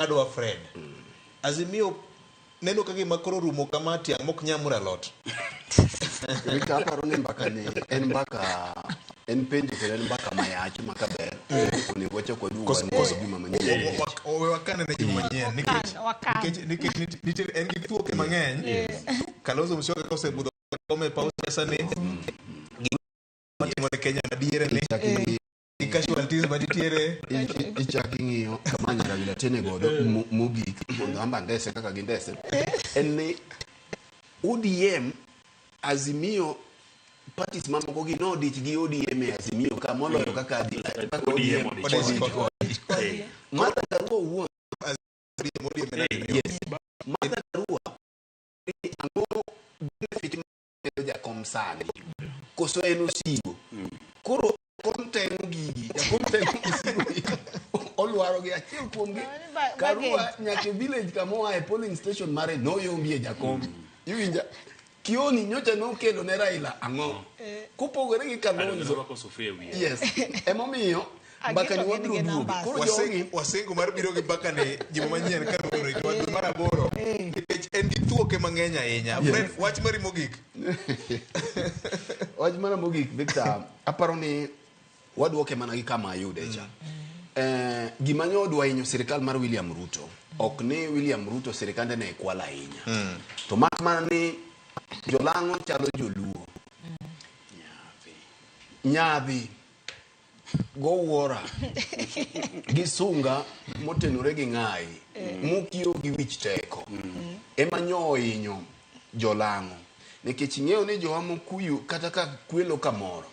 Adwa Fred. Azimio neno ka gima koro rumo kama tiang' mok nyamur alot. Victor aparo ni mbaka ni en mbaka en penjo kendo en mbaka mayach ma kaber onego wachak waduog Koso- wane koso- juma manyien. Owe wakane ne juma manyien nikech Wakan. nikech nitie en gi thuoke mang'eny. Kalonzo Musyoka kosebudho kome e paw siasa ni gik matimore Kenya madiere ni Ichak ing'i- gi casualties manitiere ichak ing'iyo kama Nyakabila tene godo mogik mondo amba ndese kaka gindese en ni ODM Azimio parties mamoko gi nodich gi ODM e Azimio ka moloyo kaka kaka ODM ODM odich kode. Martha Karua owuon ODM ODM en Azimio. Yes. Martha Karua ni ang'o benefit ma jakom sani koso en osigo koro jakom teng'o gigi jakom teng'o osigo gi olwaro gi achiel kuom gi Karua baggage. nyaka e village kama oa e polling station mare noyombie jakom iwinja Kioni nyocha nokelo ne Raila ang'o kopogore gi Kalonzo Rwako sufuria e wiye. yes emomiyo Agito mbaka ni gin wabiro gi duogo numbers. koro jogi Wasengo mar biro gi mbaka ni juma manyien ka oritowa dwe mar aboro nikech en gi thuoke mang'eny ahinya. Fred, wach mari mogik. Wach mana mogik Victor, aparo ni waduoke mana gi kama ayude cha. Eh, gima nyo odwa hinyo sirikal mar William Ruto ok ni William Ruto sirikande ne kwal ahinya to mak mana ni jolang'o chalo joluo nyadhi gowuora gi sunga motenore gi ng'ayi mokiewo gi wich teko ema nyo ohinyo jolang'o nikech ing'eyo ni jowa mokuyu kata ka kwelo kamoro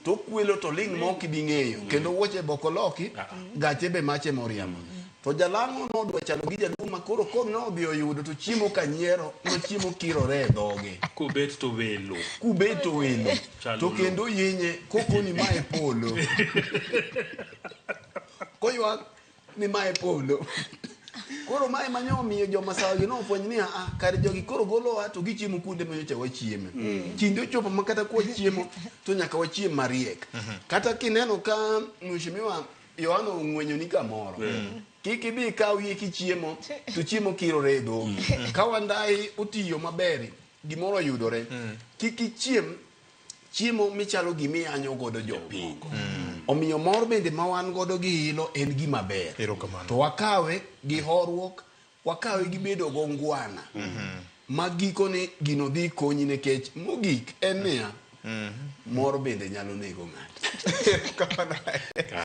to kwelo to ling' ma ok ibi ng'eyo kendo wuoche be ok oloki gache be mache moriembo to jalang'o nodwa chalo gi jaluo ma koro koro nodhi oyudo to chiemo kanyiero nochiemo kirore e dhoge Kubet to welo. kubet to welo Chalo to lo. kendo yinye kokoni mae polo koywak ni mae polo koro mae manyo omiyo jomasawa gi nofweny ni aa kar jogi koro golowa to gichiemo kuonde manyocha wachieme kinde ochopo ma kata kwachiemo to nyaka wachiem mariek kata kineno ka mheshimiwa Yohana ong'wenyoni kamoro kik idhi ikaw yie kichiemo to chiemo kirore e dhogi ka wandai otiyo maber gimoro oyudore kik ichiem chiemo michalo gimiyanyo godo jopiny omiyo mor bende ma wan godo gi ilo en gima ber Erokamano. to wakawe gi horuok wakawe gi bedo gongwana ma gikone gino dhi konyi nikech mogik en niya mor bende nyalo nego ng'ato. Erokamano ahinya.